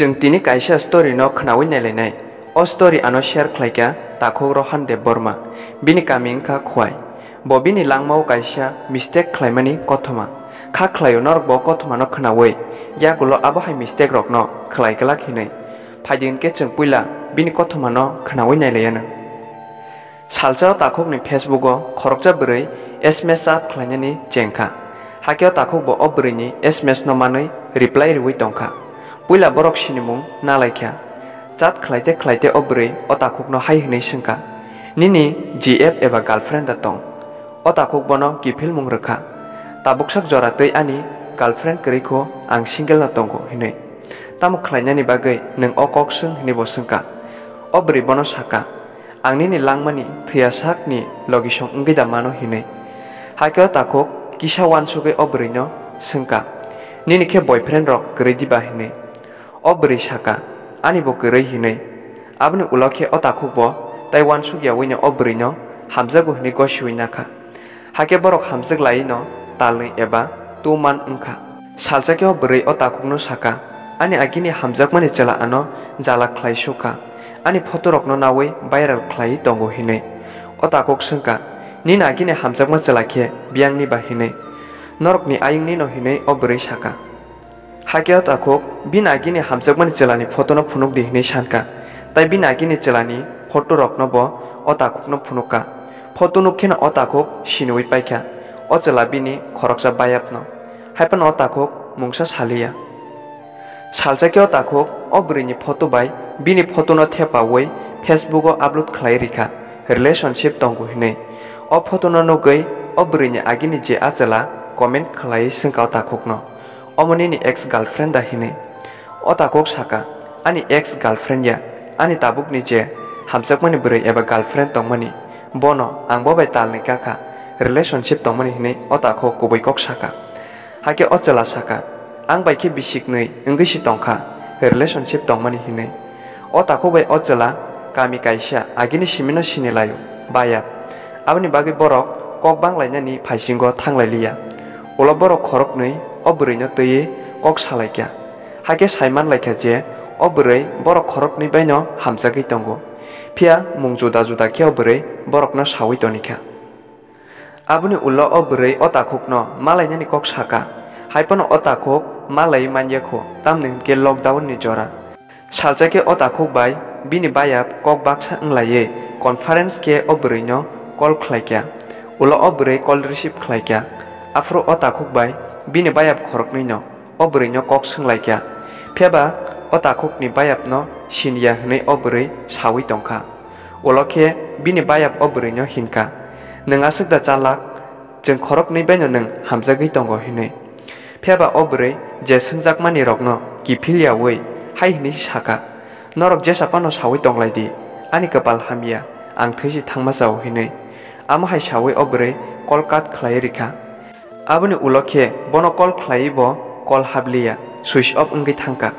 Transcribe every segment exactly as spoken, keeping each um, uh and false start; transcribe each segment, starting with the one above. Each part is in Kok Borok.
Chwng tini kaisa story no khwnawi nailainai. O story ano share khlaikha takhuk Rohan Debbarma. Bini kami wngkha Khwai. Bo bini langmao kaisa mistake khlaimani kothoma. Kha khlaio norok bo kothoma no khwnawi, yagulo abo hai mistake rok no khlai glak hinwi. Phaidi hinkhe chwng puila bini kothoma no khwnawi nailaianw. Salsa o takhukni Facebook o khoroksa bwrwi S M S chat khlainani chengkha. Hakhe o takhuk bo o bwrwini S M S no manwi reply riwi tongkha. Puila borok sinimung nalaikha. Chat khlaite khlaite o bwrwi o takhukno hai hwnwi swngkha, "Nini G F eba girlfriend da tong?" O takhuk bono kiphilmung rwkha. "Tabuksak jora twi ani girlfriend kwrwi kho, ang single no tongo," hinwi. "Tamo khlainani bagwi nwng o kok swng?" hinwi bo swngkha. O bwrwi bono sakha, "Ang nini langmani thwiya sakni logisong wngwi da mano?" hinwi. Hakhe o takhuk kisa uansugwi o bwrwino swngkha, "Nini khe boyfriend rok kwrwi diba?" hinwi. O bwrwi sakha, "Ani bo kwrwi," hinwi. Aboni ulo khe o takhuk bo tai uansuk yawino o bwrwino hamjakgo hinwi gosiwi nakha. Hakhe borok hamjwk laiwi no talnwi eba two month wngkha. Salsa khe o bwrwi o takhukno sakha, "Ani agini hamjakmani chwla ano jala khlai sukha, ani photo rokno nawi viral khlaiwi tongo," hinwi. O takhuk swngkha, "Nini agini hamjakma chwla khe biyangni ba?" hinwi. "Norokni ayungni no," hinwi o bwrwi sakha. Hakhe o takhuk bini agini hamjakmani chwlani photo no phunuk di hinwi sankha, tai bini agini chwlani photo rokno bo o takhukno phunukha. Photo nuk kheno o takhuk siniwi paikha, o chwla bini khoroksa bayapno. Haiphano o takhuk mungsa saliya. Salsa khe o takhuk o bwrwini photo bai bini photo no thepawi Facebook o upload khlai rikha, relationship tongo hinwi. O photo no nugwi o bwrwini agini je a chwla comment khlaiwi swngkha o takhukno, "Omo nini ex girlfriend da?" hinwi. O takhuk sakha, "Ani ex girlfriend ya, ani tabukni je hamjakmani bwrwi eba girlfriend tongmani, bono ang bo bai talnwi kakha, relationship tongmani," hinwi o takhuk kubui kok sakha. Hakhe o chwla sakha, "Ang bai khe bisiknwi wngwi si tongkha, relationship tongmani hinwi." O takhuk bai o chwla kami kaisa agini simino sinilaio, bayap. Aboni bagwi borok kok banglainani phaisingo thanglai liya. Ulo borok khoroknwi o bwrwino twiwi kok salaikha. Hakhe saiman laikha je o bwrwi borok khoroknwi baino hamjagwi tongo. Phiya mung juda juda khe o bwrwi borokno sawi tonikha. Aboni ulo o bwrwi o takhukno malainani kok sakha. Haiphano o takhuk malaiwi manya kho, tamni hwnkhe lockdown ni jora. Salsa khe o takhuk bai bini bayap kok baksa wnglaiwi conference khe o bwrwino call khlaikha. Ulo o bwrwi call receive khlaikha. Aphuru o takhuk bai bini bayap khoroknwino o bwrwino kok swnglaikha. Phiyaba o takhukni bayapno siniya hwnwi o bwrwi sawi tongkha. Ulo khe bini bayap o bwrwino hinkha, "Nwng aswk da chalak, chwng khoroknwi baino nwng hamjagwi tongo," hinwi. Phiyaba o bwrwi je swngjakmani rokno kiphil yaui hai hwnwi sakha, "Norok jesa phano saui tonglai di, ani kwpal hamya, ang thwi se thangma chao," hinwi. Amo hai saui o bwrwi call cut khlaiwi rikha. Aboni ulo khe bono call khlaiwi bo call habliya, switch off wngwi thangkha.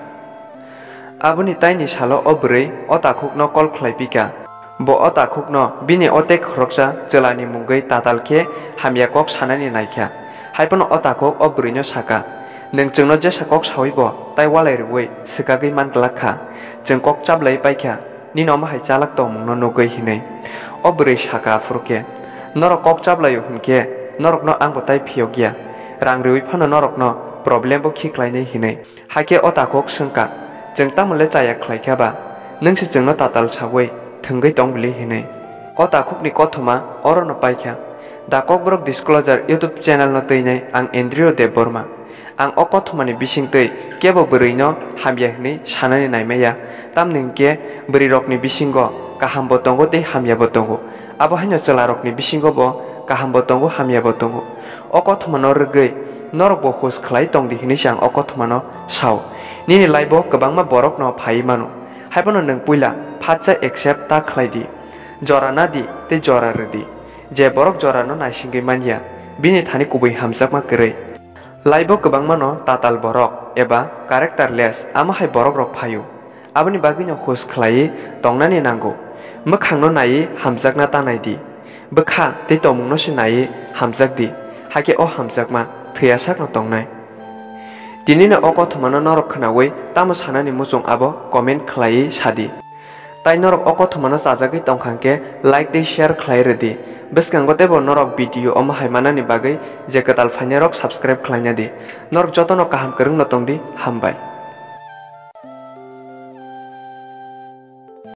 Aboni taini salo o bwrwi o takhukno call khlai pika. Bo o takhukno bini o tei khoroksa chwlani mungwi tatal khe hamya kok sanani naikha. Haiphano o takhuk o bwrwino sakha, "Nwng chwngno jesa kok saui bo tai walai rwui swkagwi man glak kha. Chwng kok chablai paikha, nini omo hai chalak tongmungno nugwi," hinwi. O bwrwi sakha aphuru khe, "Norok kok chablaio hwn khe norokno ang bo tai phiyok ya. Rang rwui phano norokno problem bo khiklainai," hinwi. Hakhe o takhuk swngkha, "Chwng tamo le chaya khlai kha ba? Nwng se chwngno tatal saui thwngwi tong bili," hinwi. O takhukni kothoma orono paikha. Da Kokborok Disclosure YouTube channel no twinai ang Andrew Debbarma. Ang o kothomani bisingtwi kebo bwrwino hamya hwnwi sanani naimaya, tamni hwnkhe bwrwirokni bisingo kahambo tongo tei hamyabo tongo. Abo haino chwlarokni bisingo bo kahambo tongo, hamyabo tongo. O kothomano rwgwi norokbo hus khlai tongdi hwnwi se ang o kothomano sao. Nini life-o kwbangma borokno phaiwi mano. Haiphano nwng puila phatsa accept ta khlai di. Jora na di tei jora rw di. Je borok jorano naisingwi man ya, bini thani kubui hamjakma kwrwi. Life-o kwbangmano tatal borok eba characterless amo hai borokrok phaio. Aboni bagwino hus khlaiwi tongnani nango. Mwkhangno naiwi hamjakna ta nai di. Bwkha tei tongmungno se naiwi hamjak di, hakhe o hamjakma thwiya sakno tongnai. Tinino o kothomano norok khwnawi tamo sanani muchung abo comment khlaiwi sadi. Tai norok o kothomano chajagwi tongkha hwnkhe like tei share khlai rwdi. Bwskango teibo norok video omo hai manani bagwi je kwtal phainairok subscribe khlaina di. Norok jotono kaham kwrwngno tongdi, hambai.